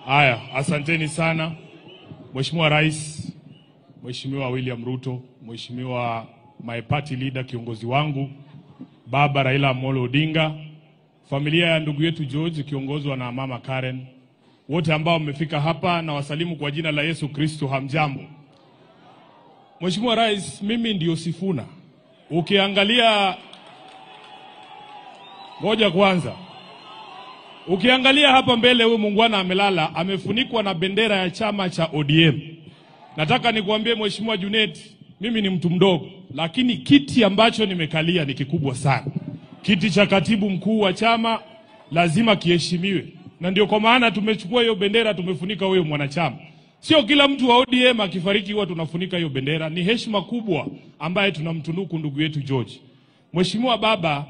Haya, asanteni sana Mheshimiwa Rais, Mheshimiwa William Ruto, Mheshimiwa my party leader, kiongozi wangu Baba Raila Amolo Odinga, familia ya ndugu yetu George ikiongozwa na Mama Karen, wote ambao mmefika hapa na wasalimu kwa jina la Yesu Kristo, hamjambo. Mheshimiwa Rais, mimi ndio Sifuna. Ukiangalia, ngoja kwanza. Ukiangalia hapa mbele, huyu muungwana amelala, amefunikwa na bendera ya chama cha ODM. Nataka nikuambie Mheshimiwa Junet, mimi ni mtu mdogo, lakini kiti ambacho nimekalia ni kikubwa sana. Kiti cha katibu mkuu wa chama lazima kiheshimiwe. Na ndio kwa maana tumechukua hiyo bendera, tumefunika huyo mwanachama. Sio kila mtu wa ODM akifariki huwa tunafunika hiyo bendera. Ni heshima kubwa ambaye tunamtunuku ndugu yetu George. Mheshimiwa Baba,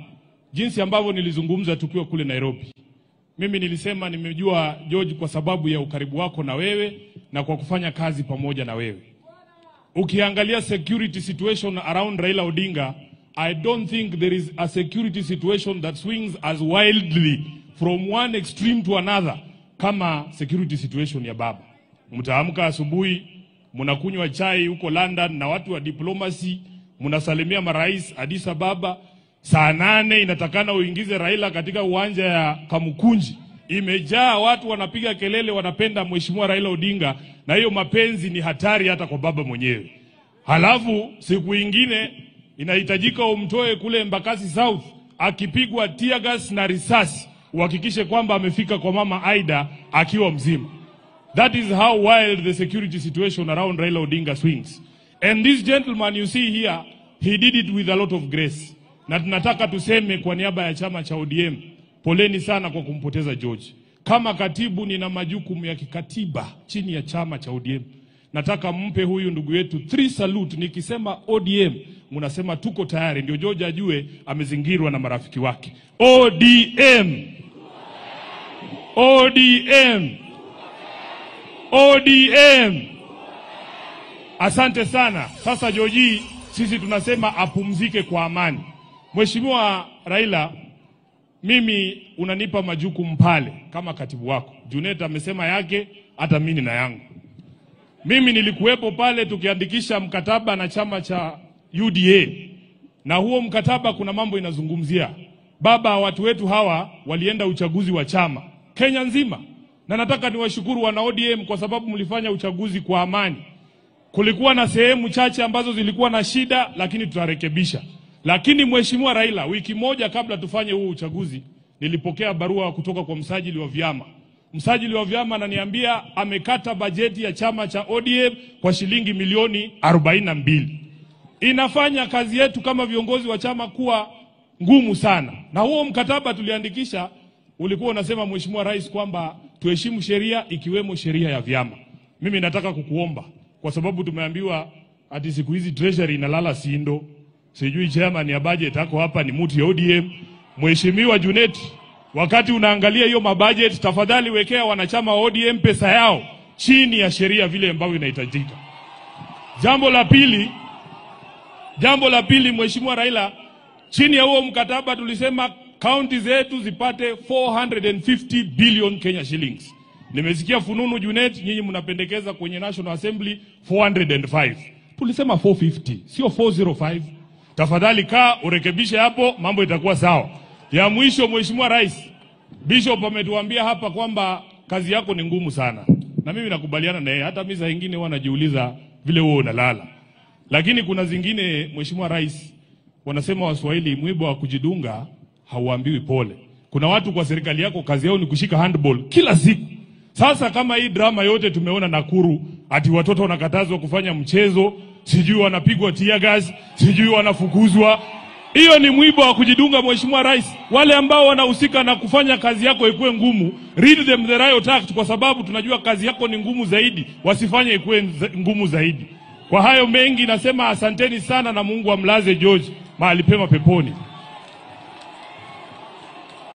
jinsi ambavyo nilizungumza tukiwa kule Nairobi, mimi nilisema nimejua George kwa sababu ya ukaribu wako na wewe na kwa kufanya kazi pamoja na wewe. Ukiangalia security situation around Raila Odinga, I don't think there is a security situation that swings as wildly from one extreme to another kama security situation ya Baba. Mtaamka asubuhi, mnakunywa chai huko London na watu wa diplomacy, mnasalimia marais Addis Ababa. Saa 8 inatakana uingize Raila katika uwanja ya Kamukunji. Imejaa watu wanapiga kelele, wanapenda Mheshimiwa Raila Odinga, na hiyo mapenzi ni hatari hata kwa baba mwenyewe. Halafu siku ingine inahitajika umtoe kule Embakasi South akipigwa tear gas na risasi, uhakikishe kwamba amefika kwa Mama Aida akiwa mzima. That is how wild the security situation around Raila Odinga swings. And this gentleman you see here, he did it with a lot of grace. Na tunataka tuseme kwa niaba ya chama cha ODM, poleni sana kwa kumpoteza George. Kama katibu nina majukumu ya kikatiba chini ya chama cha ODM. Nataka mpe huyu ndugu yetu 3 salute. Nikisema ODM, mnasema tuko tayari. Ndio George ajue amezingirwa na marafiki wake. ODM! ODM! ODM! Asante sana. Sasa George, sisi tunasema apumzike kwa amani. Mheshimiwa Raila, mimi unanipa majukumu pale kama katibu wako. Junet amesema yake, hata mimi na yangu. Mimi nilikuwepo pale tukiandikisha mkataba na chama cha UDA. Na huo mkataba kuna mambo inazungumzia. Baba, watu wetu hawa walienda uchaguzi wa chama Kenya nzima. Na nataka niwashukuru wana ODM kwa sababu mlifanya uchaguzi kwa amani. Kulikuwa na sehemu chache ambazo zilikuwa na shida, lakini tutarekebisha. Lakini Mheshimiwa Raila, wiki moja kabla tufanye huu uchaguzi, nilipokea barua kutoka kwa msajili wa vyama. Msajili wa vyama ananiambia amekata bajeti ya chama cha ODM kwa shilingi milioni 42. Inafanya kazi yetu kama viongozi wa chama kuwa ngumu sana. Na huo mkataba tuliandikisha ulikuwa unasema Mheshimiwa Rais kwamba tuheshimu sheria ikiwemo sheria ya vyama. Mimi nataka kukuomba kwa sababu tumeambiwa ati siku hizi treasury inalala sindo. Sijui chairman ya budget ako hapa ni mtu ya ODM. Mheshimiwa Junet, wakati unaangalia hiyo mabudget, tafadhali wekea wanachama wa ODM pesa yao chini ya sheria vile ambavyo inahitajika. Jambo la pili Mheshimiwa Raila, chini ya huo mkataba tulisema county zetu zipate 450 billion Kenya shillings. Nimesikia fununu Junet, nyinyi mnapendekeza kwenye National Assembly 405. Tulisema 450, sio 405. Tafadhali kaa urekebishe hapo, mambo itakuwa sawa. Ya mwisho Mheshimiwa Rais, Bishop ametuambia hapa kwamba kazi yako ni ngumu sana. Na mimi nakubaliana na yeye, hata mimi saa nyingine huwa najiuliza vile wewe unalala. Lakini kuna zingine Mheshimiwa Rais, wanasema Waswahili mwiba wa kujidunga hauambiwi pole. Kuna watu kwa serikali yako kazi yao ni kushika handball kila siku. Sasa kama hii drama yote tumeona Nakuru, ati watoto wanakatazwa kufanya mchezo, sijui wanapigwa tear gas, sijui wanafukuzwa. Hiyo ni mwiba wa kujidunga Mheshimiwa Rais. Wale ambao wanahusika na kufanya kazi yako ikuwe ngumu, read them the riot act, kwa sababu tunajua kazi yako ni ngumu zaidi, wasifanye ikuwe ngumu zaidi. Kwa hayo mengi nasema asanteni sana na Mungu amlaze George mahali pema peponi.